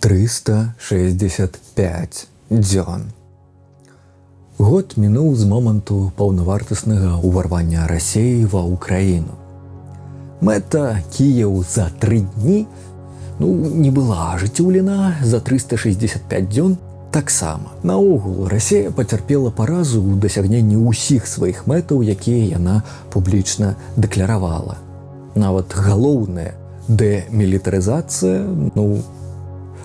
365 дзён. Год мінуў з моманту паўнавартаснага ўварвання Расеі ва Ўкраіну. Мэта «Кіеў за 3 дні», ну, не была ажыццёўлена, за 365 дзён таксама. Наогул, Расея пацярпела паразу ў дасягненні ўсіх сваіх мэтаў, якія яна публічна дэкляравала. Нават галоўная дэмілітарызацыя, ну,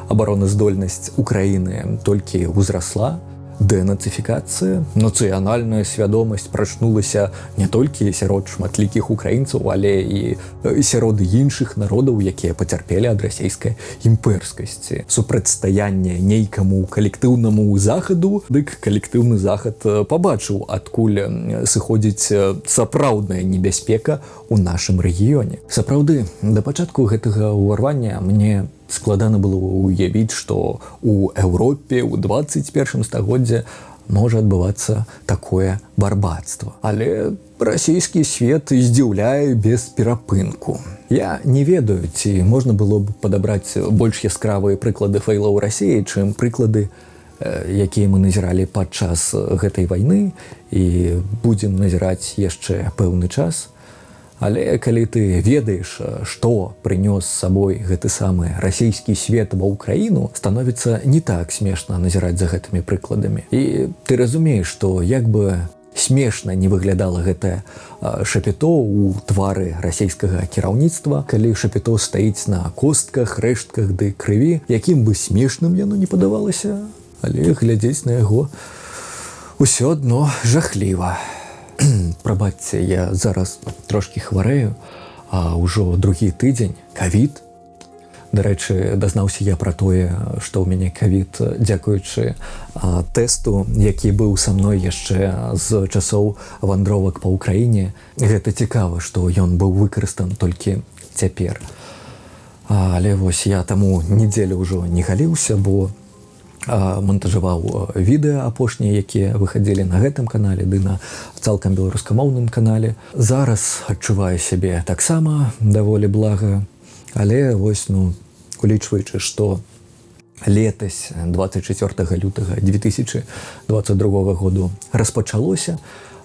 абароназдольнасць Украіны толькі ўзрасла, дэнацыфікацыя, нацыянальная свядомасць прачнулася не толькі сярод шматлікіх украінцаў, але і сярод іншых народаў, якія пацярпелі ад расійскай імперскасці. Супрацьстаянне нейкаму калектыўнаму захаду, дык калектыўны захад пабачыў, адкуль сыходзіць сапраўдная небяспека ў нашым рэгіёне. Сапраўды, да пачатку гэтага ўварвання мне складана было ўявіць, што у Еўропе ў 21 стагоддзе можа адбывацца такое барбацтва. Але расійскі свет здзіўляе без перапынку. Я не ведаю, ці можна было б падабраць больш яскравыя прыклады фэйлаў Расіі, чым прыклады, якія мы назіралі падчас гэтай вайны і будзем назіраць яшчэ пэўны час. Але калі ты ведаеш, што прынёс з сабой гэты самы расійскі свет ва Ўкраіну, становіцца не так смешна назіраць за гэтымі прыкладамі. І ты разумееш, што як бы смешна не выглядала гэтае шапіто ў твары расійскага кіраўніцтва, калі шапіто стаіць на костках, рэштках ды крыві, якім бы смешным яно не падавалася, але глядзець на яго ўсё адно жахліва. Прабачце, я зараз трошкі хварэю, а ўжо другі тыдзень кавід. Дарэчы, дазнаўся я пра тое, што ў мяне кавід, дзякуючы тэсту, які быў са мной яшчэ з часоў вандровак па Ўкраіне. Гэта цікава, што ён быў выкарыстан толькі цяпер. Але вось я таму нядзелю ўжо не галіўся, бо монтажаваў відэа апошнія, якія выхадзілі на гэтым канале ды на цалкам беларускамоўным канале. Зараз адчуваю сябе таксама даволі блага, але вось, ну, улічваючы, што летась 24 лютага 2022 году распачалося,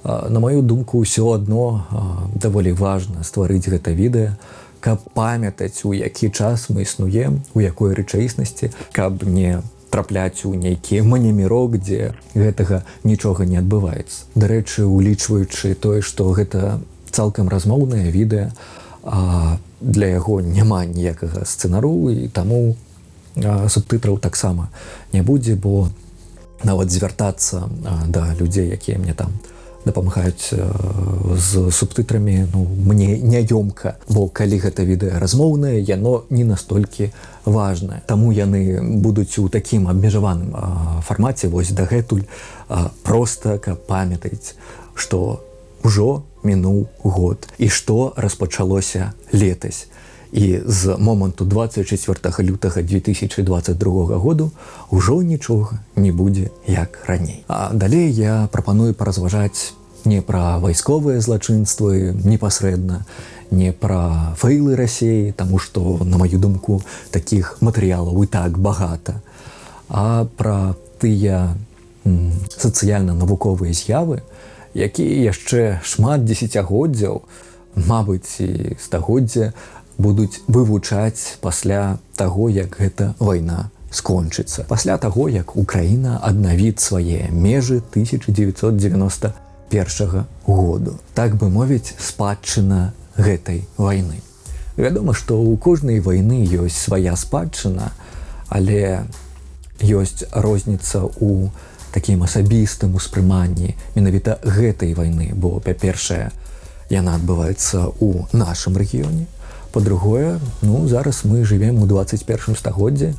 на маю думку, ўсё адно даволі важна стварыць гэта відэа, каб памятаць, у які час мы існуем, у якой рэчаіснасці, каб не трапляць у нейкі манімірок, дзе гэтага нічога не адбываецца. Дарэчы, улічваючы тое, што гэта цалкам размоўнае відэа, для яго няма ніякага сцэнару, і таму субтытраў таксама не будзе, бо нават звяртацца да людзей, якія мне там дапамагаюць з субтытрамі, ну, мне няёмка, бо калі гэта відэа размоўнае, яно не настолькі важнае. Таму яны будуць у такім абмежаваным фармаце вось дагэтуль, просто каб памятаць, што ўжо мінуў год і што распачалося летась. І з моманту 24 лютага 2022 году ўжо нічога не будзе як раней. А далей я прапаную паразважаць не пра вайсковыя злачынствы непасрэдна, не пра фэйлы Расеі, таму што, на маю думку, такіх матэрыялаў і так багата, а пра тыя сацыяльна-навуковыя з'явы, якія яшчэ шмат дзесяцігоддзяў, мабыць, і стагоддзя будуць вывучаць пасля таго, як гэта вайна скончыцца. Пасля таго, як Украіна аднавіць свае межы 1991 году. Так бы мовіць, спадчына гэтай вайны. Вядома, што ў кожнай вайны ёсць свая спадчына, але ёсць розніца ў такім асабістым успрыманні менавіта гэтай вайны, бо, па-першае, яна адбываецца ў нашым рэгіёне. Па-другое, ну, зараз мы жывем у 21 стагоддзе,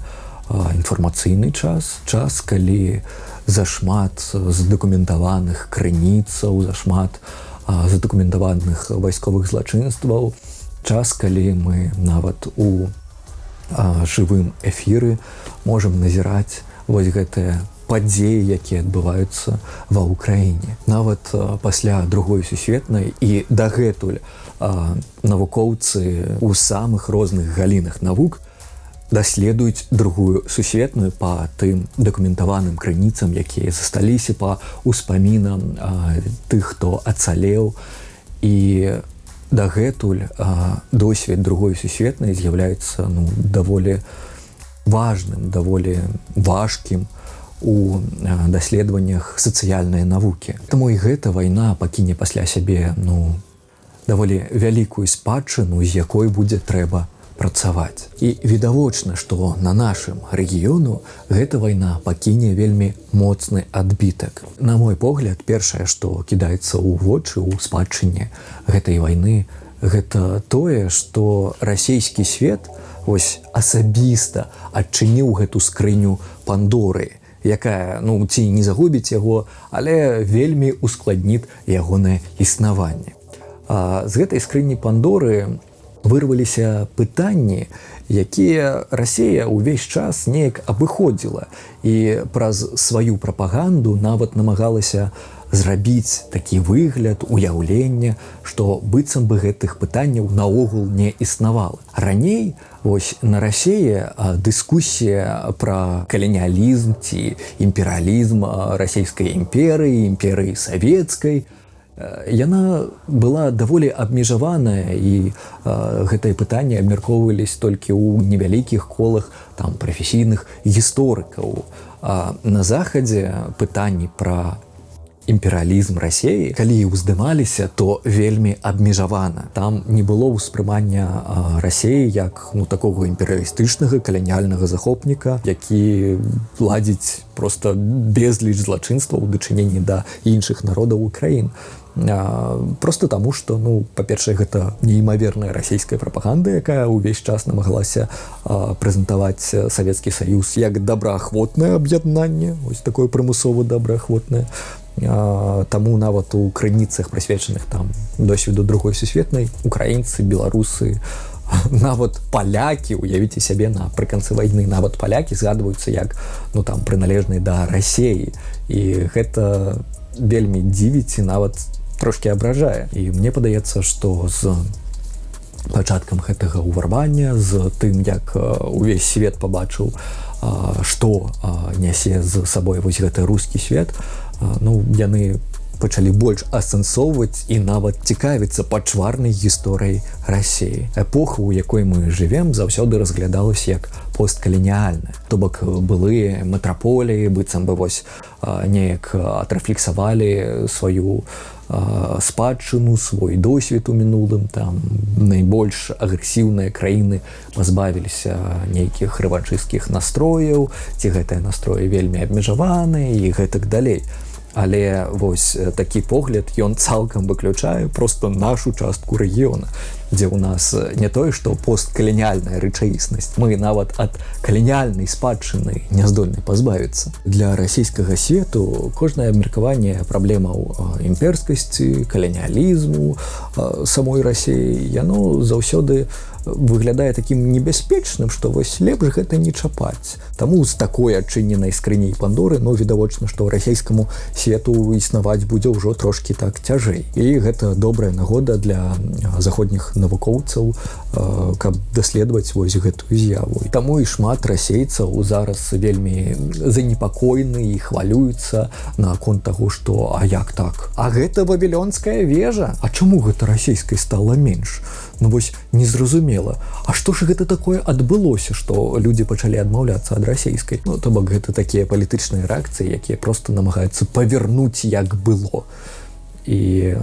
інфармацыйны час, час, калі зашмат задакументаваных крыніцаў, зашмат задакументаваных вайсковых злачынстваў, час, калі мы нават у жывым эфіры можам назіраць вось гэтыя падзеі, якія адбываюцца ва Ўкраіне. Нават пасля Другой сусветнай і дагэтуль навукоўцы ў самых розных галінах навук Даследуюць Другую сусветную па тым дакументаваным крыніцам, якія засталіся, па ўспамінам тых, хто ацалеў. І дагэтуль досвед Другой сусветнай з'яўляецца, ну, даволі важным, даволі важкім у даследаваннях сацыяльнай навукі. Таму і гэта вайна пакіне пасля сябе, ну, даволі вялікую спадчыну, з якой будзе трэба працаваць. І відавочна, што на нашым рэгіёну гэта вайна пакіне вельмі моцны адбітак. На мой погляд, першае, што кідаецца ў вочы ў спадчыне гэтай вайны, гэта тое, што расійскі свет вось асабіста адчыніў гэту скрыню Пандоры, якая, ну, ці не загубіць яго, але вельмі ускладніт ягонае існаванне. З гэтай скрыні Пандоры вырваліся пытанні, якія Расія ўвесь час неяк абыходзіла і праз сваю прапаганду нават намагалася зрабіць такі выгляд, уяўлення, што быццам бы гэтых пытанняў наогул не існавала. Раней вось на Расеі дыскусія пра каланіялізм ці імперыялізм Расійскай імперыі, імперыі савецкай, яна была даволі абмежаваная, і гэтае пытанне абмяркоўвались толькі ў невялікіх колах там прафесійных гісторыкаў. На Захадзе пытанні пра імперыялізм Расеі, калі ўздымаліся, то вельмі абмежавана. Там не было ўспрымання Расеі як, ну, такога імперыялістычнага каланіяльнага захопніка, які ладзіць просто безліч злачынства ў дачыненні да іншых народаў і краін. Просто таму, что, ну, па-першае, гэта неймаверная расійская прапаганда, якая ўвесь час намагалася прэзентаваць Савецкі Саюз як добраахвотнае аб'яднанне, ось такое прымусова добраахвотнае. Таму нават у крыніцах, прысвечаных там досведу Другой сусветнай, украінцы, беларусы, нават палякі, уявіце сябе, напрыканцы вайны нават палякі згадваюцца як, ну, там прыналежныя да Расеі, і гэта вельмі дзівіць і нават трошки абражае. І мне падаецца, што з пачаткам гэтага ўварвання, з тым, як увесь свет пабачыў, што нясе з сабой вось гэты рускі свет, ну, яны пачалі больш асэнсоўваць і нават цікавіцца пачварнай гісторыяй Расеі. Эпоха, у якой мы жывем, заўсёды разглядалась як посткаланіяльная. То бок былыя метраполіі быццам бы вось неяк атрэфлексавалі сваю спадчыну, свой досвед у мінулым, там найбольш агрэсіўныя краіны пазбавіліся нейкіх рэваншысцкіх настрояў, ці гэтыя настроі вельмі абмежаваныя, і гэтак далей. Але вось такі погляд, ён цалкам выключае просто нашу частку рэгіёна, дзе ў нас не тое што посткаланіяльная рэчаіснасць, мы нават ад каланіяльнай спадчыны не здольны пазбавіцца. Для расійскага свету кожнае абмеркаванне праблемаў імперскасці, каланіялізму самой Расеі, яно заўсёды выглядае такім небяспечным, што вось лепш гэта не чапаць. Таму з такой адчыненай скрыняй Пандоры, ну, відавочна, што расійскаму свету існаваць будзе ўжо трошки так цяжэй. І гэта добрая нагода для заходніх навукоўцаў, каб даследаваць вось гэтую з'яву. Таму і шмат расейцаў зараз вельмі занепакойны і хвалююцца наконт таго, што а як так? А гэта вавілёнская вежа. А чаму гэта расійскай стала менш? Ну вось незразумела. А што ж гэта такое адбылося, што людзі пачалі адмаўляцца ад расійскай? Ну, то бок гэта такія палітычныя рэакцыі, якія просто намагаюцца павярнуць, як было. І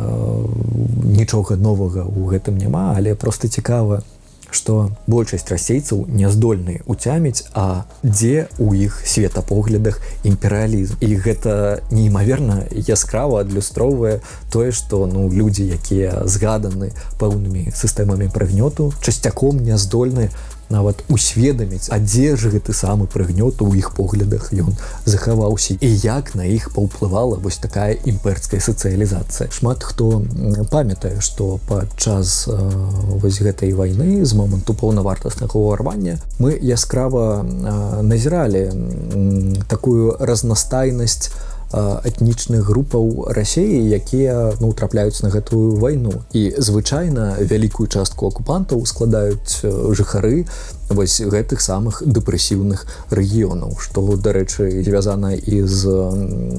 нічога новага ў гэтым няма, але просто цікава, што большасць расейцаў не здольны уцяміць, а дзе ў іх светапоглядах імперыялізм. І гэта неймаверна яскрава адлюстроўвае тое, што, ну, людзі, якія згаданы пэўнымі сістэмамі прыгнёту, часцяком не здольны нават усведаміць, а дзе ж гэты самы прыгнёт у іх поглядах ён захаваўся і як на іх паўплывала вось такая імперская сацыялізацыя. Шмат хто памятае, што падчас вось гэтай вайны, з моманту паўнавартаснага ўварвання, мы яскрава назіралі такую разнастайнасць этнічных групаў Расеі, якія, ну, трапляюць на гэтую вайну. І звычайна вялікую частку акупантаў складаюць жыхары Вось гэтых самых дэпрэсіўных рэгіёнаў, што, дарэчы, звязана і з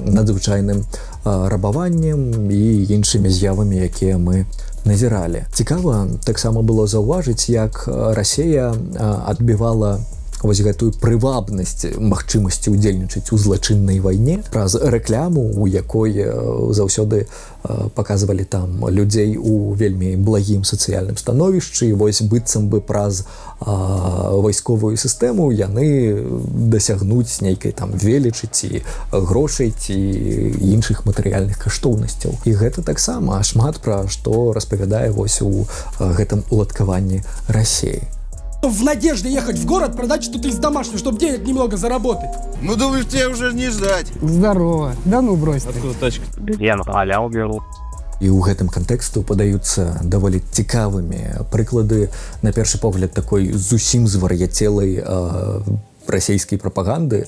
надзвычайным рабаваннем і іншымі з'явамі, якія мы назіралі. Цікава таксама было заўважыць, як Расея адбівала вось гэтую прывабнасць магчымасці ўдзельнічаць у злачыннай вайне праз рэкляму, у якой заўсёды паказвалі там людзей у вельмі благім сацыяльным становішчы, і вось быццам бы праз вайсковую сістэму яны дасягнуць нейкай там велічы, ці грошай, ці іншых матэрыяльных каштоўнасцяў. І гэта таксама шмат пра што распавядае вось у гэтым уладкаванні Расеі. В надежде ехать в город, продать что-то из домашнего, чтобы денег немного заработать. Ну, думаешь, тебя уже не ждать. Здорово. Да ну брось ты. Откуда тачка? Я на халяву беру. І ў гэтым кантэксту падаюцца даволі цікавымі прыклады, на першы погляд, такой зусім звар'яцелай расійскай прапаганды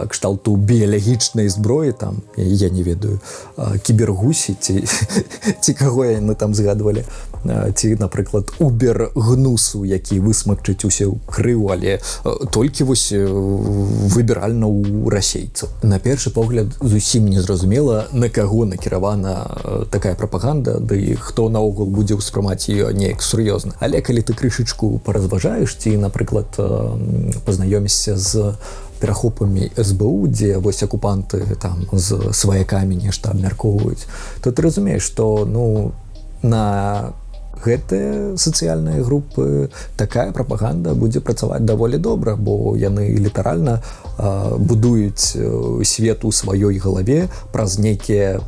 кшталту біялагічнай зброі, там, я не ведаю, кібергусі ці каго яны там згадвалі, ці, напрыклад, убер гнусу, які высмакчыць усю крыў, але толькі вось выбіральна ў расейцаў. На першы погляд зусім незразумела, на каго накіравана такая прапаганда, ды і хто наогул будзе ўспрымаць ее неяк сур'ёзна. Але калі ты крышачку паразважаеш ці, напрыклад, пазнаёмішся з перахопамі СБУ, дзе вось акупанты там з сваякамі нешта абмяркоўваюць, то ты разумееш, што, ну, на гэтыя сацыяльныя групы такая прапаганда будзе працаваць даволі добра, бо яны літаральна будуюць свет у сваёй галаве праз нейкія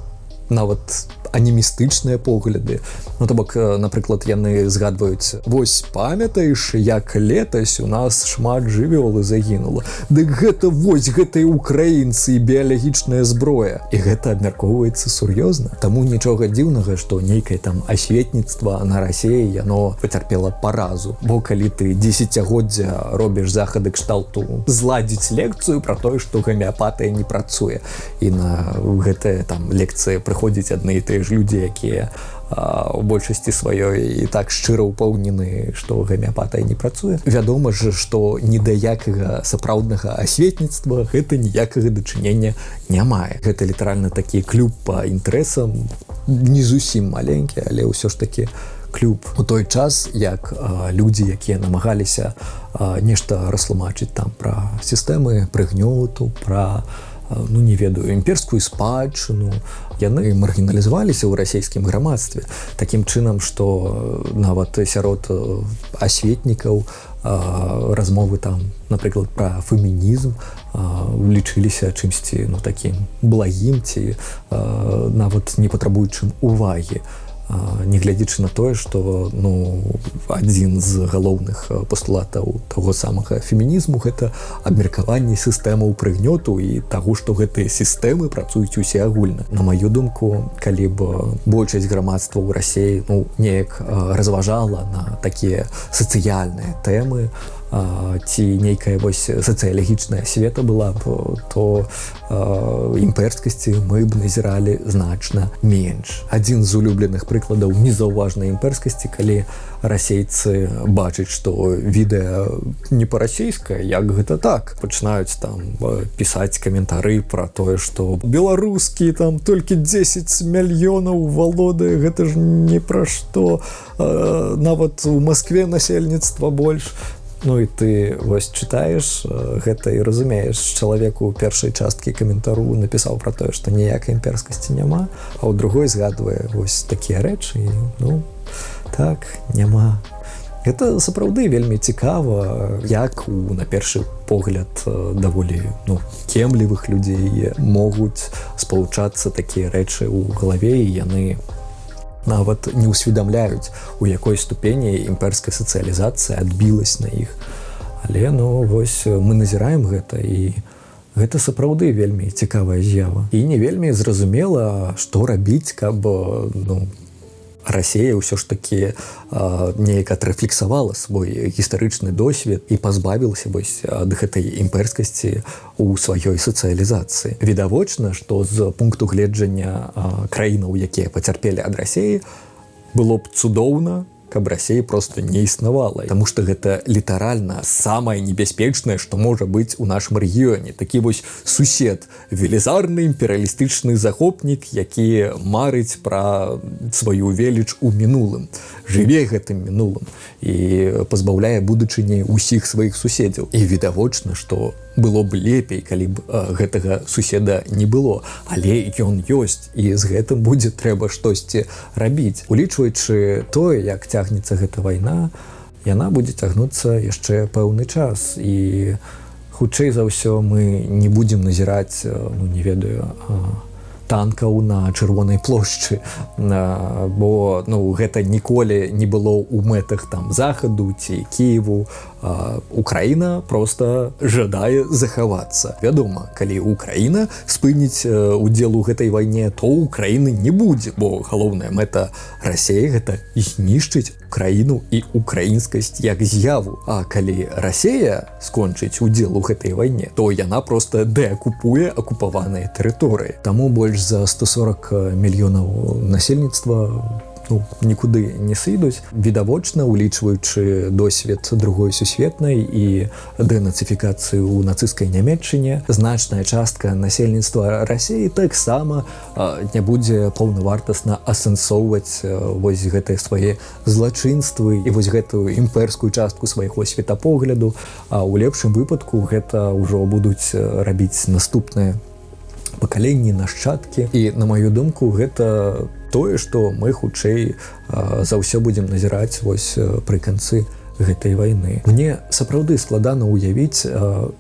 нават анімістычныя погляды. Ну, то бок, напрыклад, яны згадваюць: «Вось памятаеш, як летась у нас шмат жывёлы загінула? Дык гэта вось гэтыя украінцы і біялагічная зброя». І гэта абмяркоўваецца сур'ёзна. Таму нічога дзіўнага, што нейкае там асветніцтва на Расеі, яно пацярпела паразу, бо калі ты дзесяцігоддзя робіш захады кшталту зладзіць лекцыю пра тое, што гамеапатыя не працуе, і на гэтыя там лекцыі прыходзяць адны і тыя ж людзі, якія у большасці сваёй і так шчыра ўпэўнены, што гамеапатыя не працуе, вядома ж, што ні да якага сапраўднага асветніцтва гэта ніякага дачынення не мае. Гэта літаральна такі клуб па інтарэсам, не зусім маленькі, але ўсё ж такі клуб, у той час як людзі, якія намагаліся нешта растлумачыць там пра сістэмы прыгнёту, пра, ну, не ведаю, імперскую спадчыну, яны маргіналізаваліся ў расійскім грамадстве такім чынам, што нават сярод асветнікаў размовы там, напрыклад, пра фемінізм лічыліся чымсьці, ну, такім благім ці нават не патрабуючым увагі, нягледзячы на тое, што, ну, адзін з галоўных пастулатаў таго самага фемінізму — гэта абмеркаванне сістэмаў прыгнёту і таго, што гэтыя сістэмы працуюць усе агульна. На маю думку, калі б большасць грамадства ў Расеі, ну, неяк разважала на такія сацыяльныя тэмы ці нейкая вось сацыялагічная асвета была б, то імперскасці мы б назіралі значна менш. Адзін з улюбленых прыкладаў незаўважнай імперскасці: калі расейцы бачаць, што відэа не па-расейскае, як гэта так, пачынаюць там пісаць каментары пра тое, што беларускі там толькі 10 мільёнаў валодае, гэта ж ні пра што, нават у Маскве насельніцтва больш. Ну і ты вось чытаеш гэта і разумееш: чалавеку ў першай часткі каментару напісаў пра тое, што ніякай імперскасці няма, а ў другой згадвае вось такія рэчы. І, ну, так, няма. Гэта сапраўды вельмі цікава, як у, на першы погляд, даволі, ну, кемлівых людзей могуць спалучацца такія рэчы ў галаве, і яны нават не ўсведамляюць, у якой ступені імперская сацыялізацыя адбілась на іх. Але, ну, вось мы назіраем гэта, і гэта сапраўды вельмі цікавая з'ява. І не вельмі зразумела, што рабіць, каб, ну, Расея ўсё ж такі неяк атрэфлексавала свой гістарычны досвед і пазбавілася вось ад гэтай імперскасці у сваёй сацыялізацыі. Відавочна, што з пункту гледжання краінаў, якія пацярпелі ад Расеі, было б цудоўна. Каб Расеі просто не існавала, потому что гэта літаральна самае небяспечнае, што можа быць у нашым рэгіёне. Такі вось сусед, велізарны імперыялістычны захопнік, які марыць пра сваю веліч у мінулым, жыве гэтым мінулым і пазбаўляе будучыні ўсіх сваіх суседзяў. І відавочна, што было б лепей, калі б гэтага суседа не было, але ён ёсць, і з гэтым будзе трэба штосьці рабіць. Улічваючы тое, як цягнецца гэта вайна, яна будзе цягнуцца яшчэ пэўны час, і хутчэй за ўсё мы не будзем назіраць, ну, не ведаю, танкаў на Чырвонай плошчы, бо, ну, гэта ніколі не было ў мэтах там Захаду ці Кіеву. Украіна просто жадае захавацца. Вядома, калі Украіна спыніць удзел у гэтай вайне, то Украіны не будзе, бо галоўная мэта Расеі — гэта знішчыць краіну і украінскасць як з'яву. А калі Расея скончыць удзел у гэтай вайне, то яна просто дэакупуе акупаваныя тэрыторыі. Таму больш за 140 мільёнаў насельніцтва, ну, нікуды не сыдуць. Відавочна, улічваючы досвед Другой сусветнай і дэнацыфікацыю ў нацысцкай Нямеччыне, значная частка насельніцтва Расеі таксама не будзе паўнавартасна асэнсоўваць вось гэтыя свае злачынствы і вось гэтую імперскую частку свайго светапогляду. А ў лепшым выпадку гэта ўжо будуць рабіць наступныя пакаленні, нашчадкі. І, на маю думку, гэта тое, што мы хутчэй за ўсё будзем назіраць вось пры канцы гэтай вайны. Мне сапраўды складана ўявіць,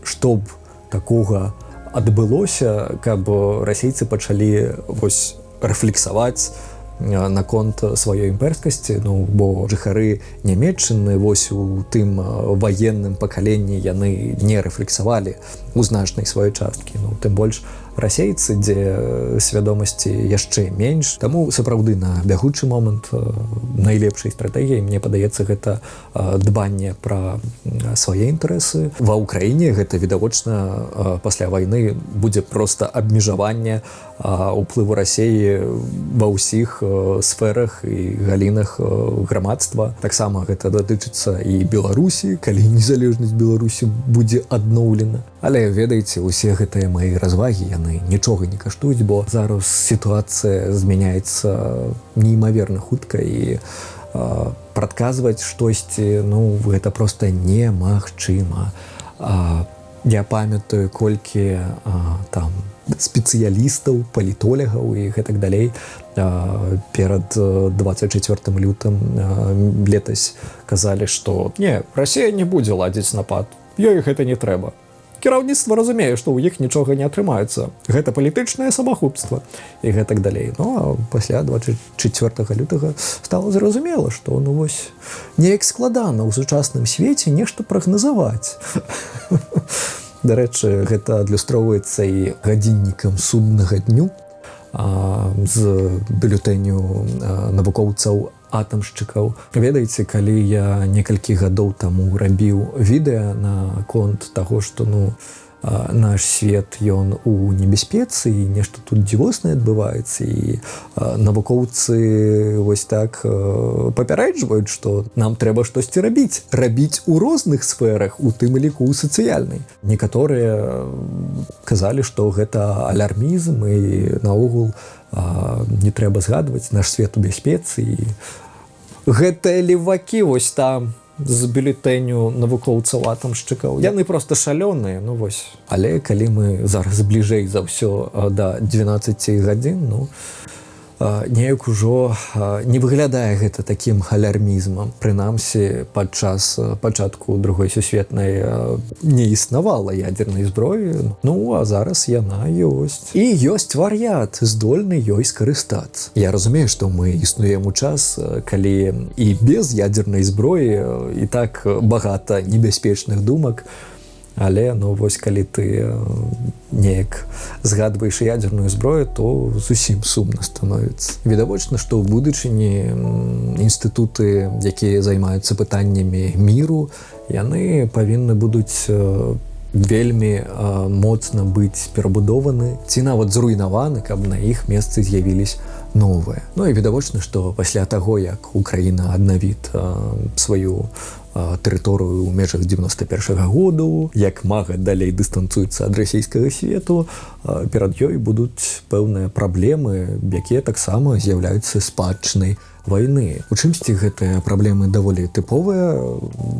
што б такога адбылося, каб расейцы пачалі вось рэфлексаваць наконт сваёй імперскасці. Ну, бо жыхары Нямеччыны вось у тым ваенным пакаленні, яны не рэфлексавалі у значнай сваёй часткі, ну, тым больш расейцы, дзе свядомасці яшчэ менш. Таму сапраўды на бягучы момант найлепшай стратэгіяй, мне падаецца, гэта дбанне пра свае інтарэсы ва Ўкраіне. Гэта відавочна, пасля вайны будзе просто абмежаванне уплыву Расеі ва ўсіх сферах і галінах грамадства. Таксама гэта датычыцца і Беларусі, калі незалежнасць Беларусі будзе адноўлена. Але, ведаеце, усе гэтыя мои развагі, яны нічога не каштуюць, бо зараз сітуацыя змяняецца неймаверна хутка, і прадказваць штосьці, ну, гэта просто немагчыма. Я памятаю, колькі там спецыялістаў, палітолягаў і гэтак далей перад 24 лютым летась казалі, што не, Расія не будзе ладзіць напад, ёй гэта не трэба. Кіраўніцтва разумее, што ў іх нічога не атрымаецца. Гэта палітычнае самагубства і гэтак далей. Ну а пасля 24 лютага стала зразумела, што, ну, вось неяк складана ў сучасным свеце нешта прагназаваць. Дарэчы, гэта адлюстроўваецца і гадзіннікам суднага дню з бюлетэню навукоўцаў атамшчыкаў. Ведаеце, калі я некалькі гадоў таму рабіў відэа на конт таго, што, ну, наш свет, ён у небяспецы і нешта тут дзівоснае адбываецца, і навукоўцы вось так папярэджваюць, што нам трэба штосьці рабіць у розных сферах, у тым ліку у сацыяльнай, некаторыя казалі, што гэта алярмізм і наогул не трэба згадваць наш свет у бяспецы, і гэтыя левакі вось там з бюлетэню навукоўцаў атамшчыкаў, яны просто шалёныя. Ну вось, але калі мы зараз бліжэй за ўсё да 12 гадзін, ну, неяк ужо не выглядае гэта такім алярмізмам. Прынамсі, падчас пачатку Другой сусветнай не існавала ядернай зброі, ну а зараз яна ёсць, і ёсць вар'ят, здольны ёй скарыстацца. Я разумею, што мы існуем у час, калі і без ядернай зброі і так багата небяспечных думак. Але, ну, вось калі ты неяк згадваеш ядерную зброю, то зусім сумна становіцца. Відавочна, што ў будучыні інстытуты, якія займаюцца пытаннямі міру, яны павінны будуць вельмі моцна быць перабудованы ці нават зруйнаваны, каб на іх месцы з'явілись новае. Ну і відавочна, што пасля таго, як Украіна аднавіт сваю тэрыторыю ў межах 91-га году, як мага далей дыстанцуецца ад расійскага свету, перад ёй будуць пэўныя праблемы, якія таксама з'яўляюцца спадчынай вайны. У чымсьці гэтыя праблемы даволі тыповыя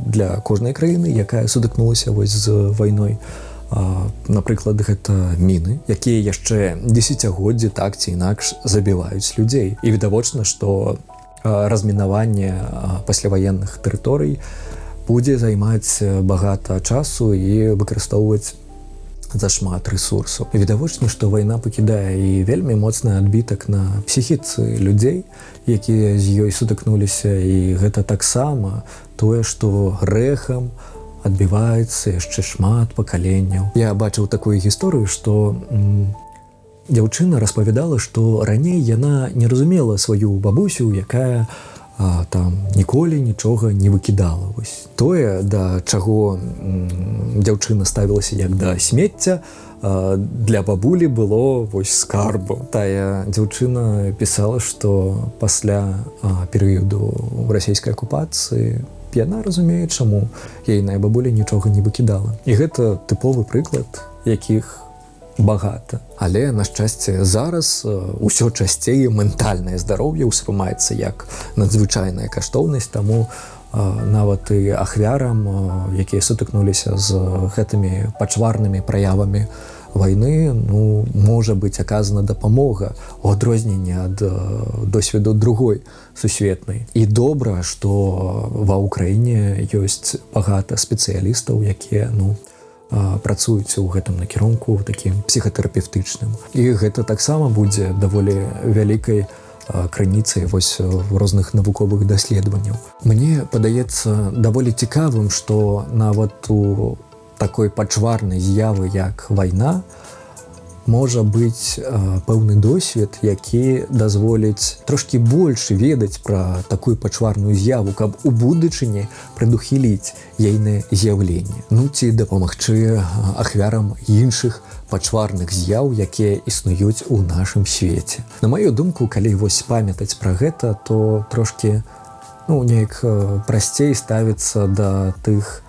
для кожнай краіны, якая сутыкнулася вось з вайной. Напрыклад, гэта міны, якія яшчэ дзесяцігоддзі так ці інакш забіваюць людзей. І відавочна, што размінаванне пасляваенных тэрыторый будзе займаць багата часу і выкарыстоўваць зашмат рэсурсаў. Відавочна, што вайна пакідае і вельмі моцны адбітак на псіхіцы людзей, якія з ёй сутыкнуліся, і гэта таксама тое, што рэхам адбіваецца яшчэ шмат пакаленняў. Я бачыў такую гісторыю, што дзяўчына распавядала, што раней яна не разумела сваю бабусю, якая там ніколі нічога не выкідала. Вось тое, да чаго дзяўчына ставілася як да смецця, для бабулі было вось скарбу. Тая дзяўчына пісала, што пасля перыяду расійскай акупацыі яна разумее, чаму ейная бабуля нічога не выкідала. І гэта тыповы прыклад, якіх багата. Але, на шчасце, зараз ўсё часцей ментальнае здароўе ўспрымаецца як надзвычайная каштоўнасць, таму нават і ахвярам, якія сутыкнуліся з гэтымі пачварнымі праявамі вайны, ну, можа быць аказана дапамога у адрозненне ад досведу другой сусветнай. І добра, што ва Ўкраіне ёсць багата спецыялістаў, якія, ну, працуюць у гэтым накірунку такім псіхатэрапевтычным. І гэта таксама будзе даволі вялікай крыніцай вось розных навуковых даследаванняў. Мне падаецца даволі цікавым, што нават у такой пачварнай з'явы, як вайна, можа быць пэўны досвед, які дазволіць трошкі больш ведаць пра такую пачварную з'яву, каб у будучыні прадухіліць ейнае з'яўленне. Ну ці дапамагчы ахвярам іншых пачварных з'яў, якія існуюць у нашым свеце. На маю думку, калі вось памятаць пра гэта, то трошкі, ну, неяк прасцей ставіцца да тых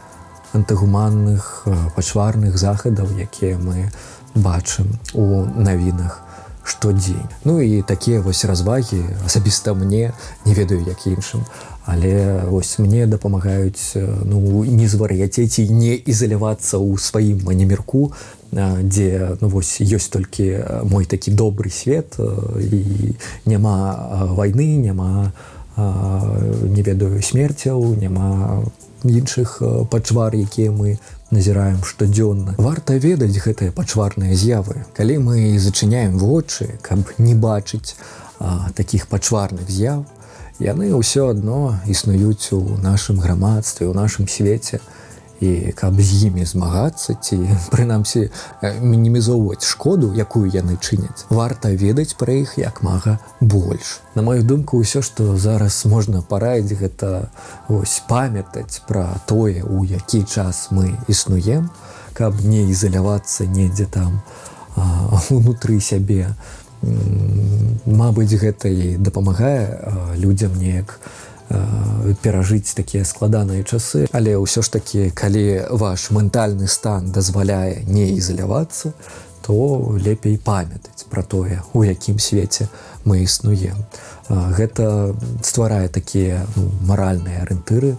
антыгуманных пачварных захадаў, якія мы бачым у навінах штодзень. Ну і такія вось развагі асабіста мне, не ведаю, як іншым, але вось мне дапамагаюць, ну, не звар'яцець і не ізалявацца ў сваім манімірку, дзе, ну, вось ёсць толькі мой такі добры свет і няма вайны, няма, не ведаю, смерцяў, няма іншых пачвар, якія мы назіраем штодзённа. Варта ведаць гэтыя пачварныя з'явы. Калі мы зачыняем вочы, каб не бачыць такіх пачварных з'яў, яны ўсё адно існуюць у нашым грамадстве, у нашым свеце. І каб з імі змагацца ці прынамсі мінімізоўваць шкоду, якую яны чыняць, варта ведаць пра іх як мага больш. На маю думку, ўсё, што зараз можна параіць, гэта вось памятаць пра тое, у які час мы існуем, каб не ізалявацца недзе там унутры сябе. Мабыць, гэта і дапамагае людзям неяк перажыць такія складаныя часы, але ўсё ж такі, калі ваш ментальны стан дазваляе не ізалявацца, то лепей памятаць пра тое, у якім свеце мы існуем. Гэта стварае такія, ну, маральныя арыентыры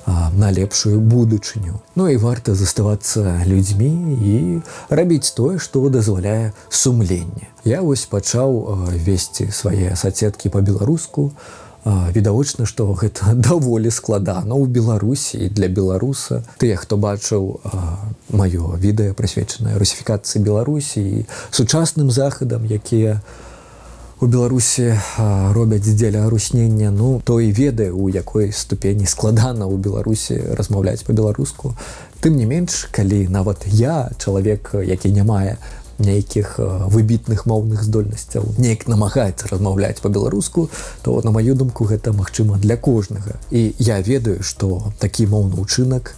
на лепшую будучыню. Ну і варта заставацца людзьмі і рабіць тое, што дазваляе сумленне. Я вось пачаў весці свае сацеткі па-беларуску. Відавочна, што гэта даволі складана ў Беларусі і для беларуса. Тыя, хто бачыў маё відэа, прысвечанае русіфікацыі Беларусі і сучасным захадам, якія у Беларусі робяць дзеля руснення, ну, той ведае, у якой ступені складана ў Беларусі размаўляць па-беларуску. Тым не менш, калі нават я, чалавек, які не мае нейкіх выбітных моўных здольнасцяў, неяк намагаецца размаўляць па-беларуску, то, на маю думку, гэта магчыма для кожнага. І я ведаю, што такі моўны ўчынак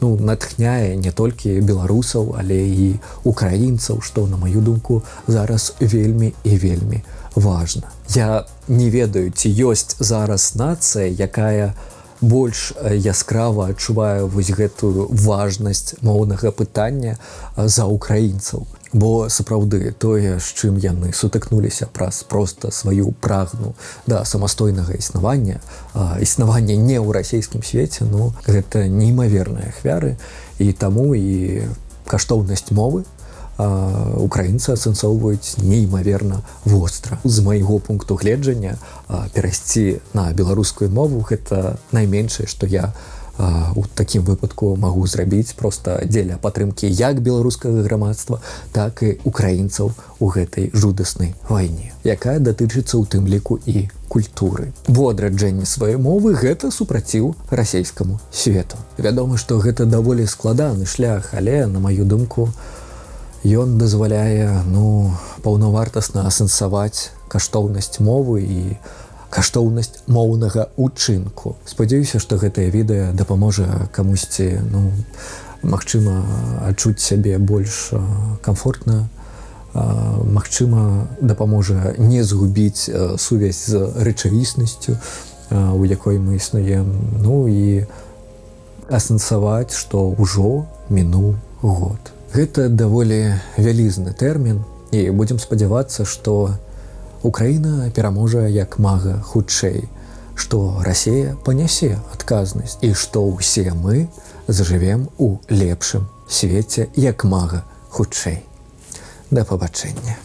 ну, натхняе не толькі беларусаў, але і украінцаў, што, на маю думку, зараз вельмі і вельмі важна. Я не ведаю, ці ёсць зараз нацыя, якая больш яскрава адчувае вось гэтую важнасць моўнага пытання за украінцаў. Бо сапраўды тое, з чым яны сутыкнуліся праз проста сваю прагну да самастойнага існавання, існавання не ў расійскім свеце, ну, гэта неймаверныя ахвяры, і таму і каштоўнасць мовы украінцы асэнсоўваюць неймаверна востра. З майго пункту гледжання, перайсці на беларускую мову — гэта найменшае, што я у такім выпадку магу зрабіць проста дзеля падтрымкі як беларускага грамадства, так і украінцаў у гэтай жудаснай вайне, якая датычыцца ў тым ліку і культуры. Бо адраджэнне сваёй мовы — гэта супраціў расійскаму свету. Вядома, што гэта даволі складаны шлях, але, на маю думку, ён дазваляе, ну, паўнавартасна асэнсаваць каштоўнасць мовы і каштоўнасць моўнага учынку. Спадзяюся, што гэтае відэа дапаможа камусьці, ну, магчыма, адчуць сябе больш камфортна, магчыма, дапаможа не згубіць сувязь з рэчаіснасцю, у якой мы існуем, ну і асэнсаваць, што ўжо мінуў год. Гэта даволі вялізны тэрмін, і будзем спадзявацца, што Украіна пераможа як мага хутчэй, што Расія панясе адказнасць і што ўсе мы зажывем у лепшым свеце як мага хутчэй. Да пабачэння.